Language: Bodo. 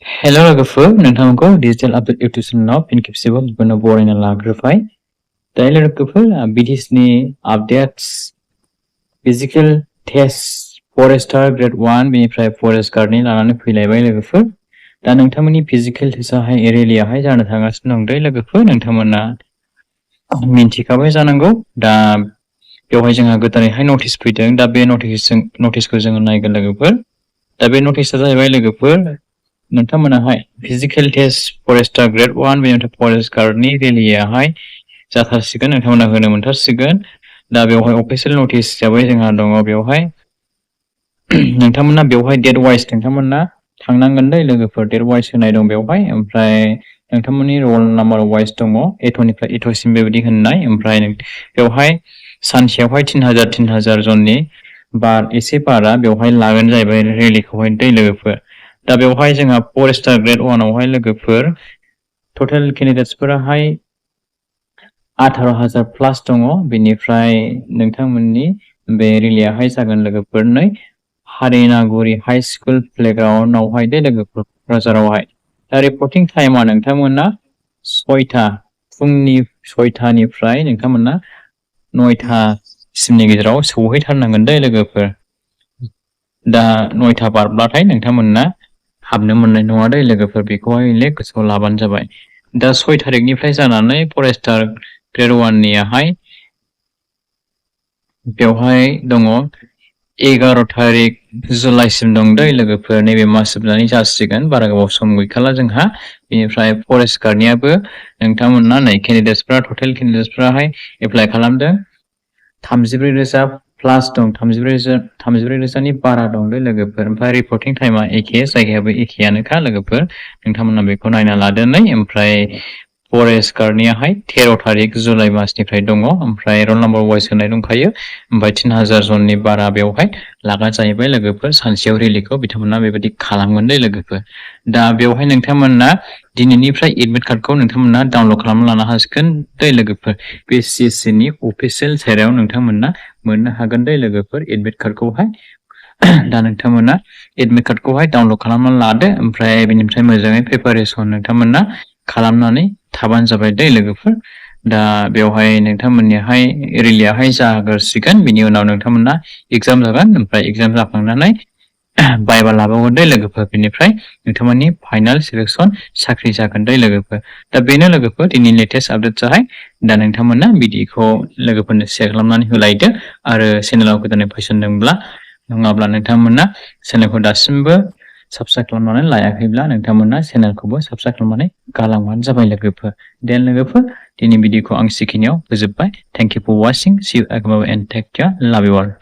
Hello लोगोफोर नोंथांमोनखौ डिजिटल आपडेट इउटुब चेनेलाव फिन खेबसेबाव गिबियावनो बरायना लाग्रोबाय। दायो लोगोफोर BTCनि updates physical test forester grade 1 बेनिफ्राय फरेस्ट गार्डनि लानानै फैलायबाय लोगोफोर। दा नोंथांमोननि फिजिकल टेस्टआहाय रेलियाहाय जानो थांगासिनो दं दै लोगोफोर नोंथांमोना मिन्थिखाबाय जानांगौ। दा बेवहाय जोंहा गोदानैहाय नटिस फैदों। दा बे नटिसखौ जोङो नायगोन लोगोफोर। दा बे नटिसआ जाहैबाय लोगोफोर नोंथांमोनाहाय फिजिकल टेस्ट फरेस्टार ग्रेड 1 बेनिफ्राय फरेस्ट गार्डनि रेलियाहाय जाथारसिगोन नोंथांमोना होनो मोनथारसिगोन। दा बेवहाय अफिसियेल नटिस हिसाबै जोंहा दङ बेवहाय नोंथांमोना बेवहाय डेट वाइज नोंथांमोना थांनांगोन दै लोगोफोर। डेट वाइज होनाय दं बेवहाय। ओमफ्राय नोंथांमोननि रोल नाम्बार वाइज दङ एथ'निफ्राय एथ'सिम बेबायदि होननाय। ओमफ्राय बेवहाय सानसेयावहाय 3000 जननि बार एसे बारा बेवहाय लागोन जाहैबाय रेलिखौहाय दै लोगोफोर। दा बेवहाय जोंहा फरेस्टार ग्रेड 1 आवहाय लोगोफोर टटेल केन्डिडेट्सफोराहाय 18,000 प्लास दङ। बेनिफ्राय नोंथांमोननि बे रेलियाहाय जागोन लोगोफोर नै हारिनागुरि हाई स्कुल प्लेग्राउन्डआवहाय दै लोगोफोर क'क्राझारावहाय। दा रिपर्टिं टाइमा नोंथांमोना 6टा फुंनि 6टानिफ्राय नोंथांमोना 9टासिमनि गेजेराव सौहैथारनांगोन दै लोगोफोर। दा 9टा बारब्लाथाय नोंथांमोना हाबनो मोननाय नङा दै लोगोफोर। बेखौहाय गोसोआव लाबानो जाबाय। दा 6 तारिखनिफ्राय जानानै फरेस्टार ग्रेड 1 नियाहाय बेवहाय दङ 11 तारिख जुलाइसिम दं दै लोगोफोर। नैबे मास जोबनानै जासिगोन, बारा गोबाव सम गैखाला जोंहा। बेनिफ्राय फरेस्ट गार्डनियाबो नोंथांमोना नै केन्डिडेट्सफ्रा टटेल केन्डिडेट्सफ्राहाय एप्लाइ खालामदों 34,000 प्लास दं। 34,000नि बारा दं दै लोगोफोर। ओमफ्राय रिपर्टिं टाइमा एखे, जायगायाबो एखेयानोखा लोगोफोर। नोंथांमोना बेखौ नायना लादो नै। ओमफ्राय फरेस्ट गार्डनियाहाय 13 तारिख जुलाइ मासनिफ्राय दङ। ओमफ्राय रल नाम्बार वाइज होनाय दंखायो। ओमफ्राय 3000 जननि बारा बेवहाय लागा जाहैबाय लोगोफोर। सानसेयाव रेलिखौ बिथांमोना बेबायदि खालामगोन दै लोगोफोर। दा बेवहाय नोंथांमोना दिनैनिफ्राय एडमिट कार्डखौ नोंथांमोना डाउनलड खालामना लानो हासिगोन दै लोगोफोर। बे CSCनि अफिसियेल साइटआव नोंथांमोना मोननो हागोन दै लोगोफोर एडमिट कार्डखौहाय। दा नोंथांमोना एडमिट कार्डखौहाय डाउनलड खालामनानै लादो। ओमफ्राय बेनिफ्राय मोजाङै प्रिपारेसन नोंथांमोना खालामनानै थाबानो जाबाय दै लोगोफोर। दा बेवहाय नोंथांमोननिहाय रेलियाहाय जाग्रोसिगोन। बिनि उनाव नोंथांमोना एग्जाम जागोन। ओमफ्राय एग्जाम जाखांनानै बाइबा लाबावगोन दै लोगोफोर। बेनिफ्राय नोंथांमोननि फाइनाल सिलेक्सन साख्रि जागोन दै लोगोफोर। दा बेनो लोगोफोर दिनै लेटेस्ट आपडेट जाहाय। दा नोंथांमोना भिडिअखौ लोगोफोरनो शेयार खालामनानै होलायदो। आरो चेनेलाव गोदानै फैसनदोंब्ला नङाब्ला नोंथांमोना चेनेलखौ दासिमबो साबस्क्राइब खालामनानै लायाखैब्ला नोंथांमोना चेनेलखौबो साबस्क्राइब खालामनानै गालांबानो जाबाय लोगोफोर। देन लोगोफोर दिनै भिडिअखौ आं सिखिनियाव फोजोबबाय। Thank you for watching. See you again and take care. Love you all.